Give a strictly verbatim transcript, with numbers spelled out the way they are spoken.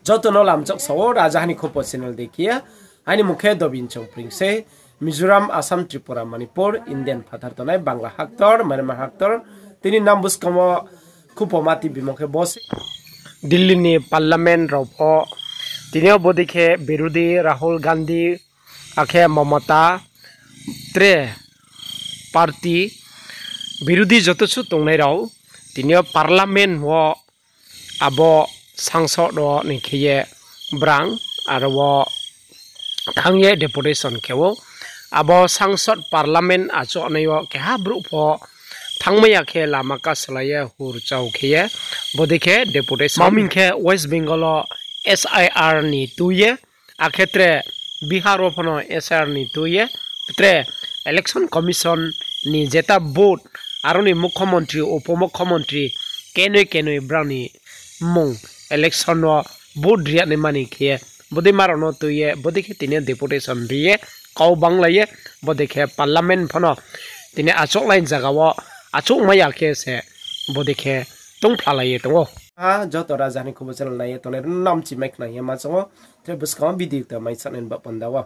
Joto no lamchok sa ou, Rajaha ni Khupo channel dei khe. Aini mung khe Dobin Chongpring se. Mizoram, Assam, Tripura, Manipur, Indian phathar tongnai Bangla haktor, Myanmar haktor, tini nam buskang wo Khupo mati bimung khe bo se. Delhi ni parliament rao pho tini yo bodei khe birodhi Rahul Gandhi, akhe Mamata, tre party birodhi joto su tongnai rao tini yo parliament wo abo sangsod wo ni khe ye brang aro wo thanng ye deputation khe ou. Abo sangsod parliament achouhnai yo keha brouh pho thanngmai ya khe lama kasalai ye hur chau khe ye bodei khe deputation. Maming khe West Bengal wo S I R ni tui ye, akhe tre Bihar wo phano S I R ni tui ye, tre Election Commission ni jeta vote, aro ni mukhomontri, upomukhomontri, kenoi kenoi brang ni mmung election wo vote ri ya naima ni khe ye, bodei ma rao no tui ye, bodei khe tini deputation ri ye, kau banglai ye, bodei khe parliament phano tini achouhlai zaga wo achouhmai ya khe se bodei khe tongphlalai ye tong ou. Ha, joto Rajaha ni Khupo channel nai ye tongnai rao no namchi mai khna hing ye ma choung ou, tre buskang wo video kta mai sanai ni ba panda wo.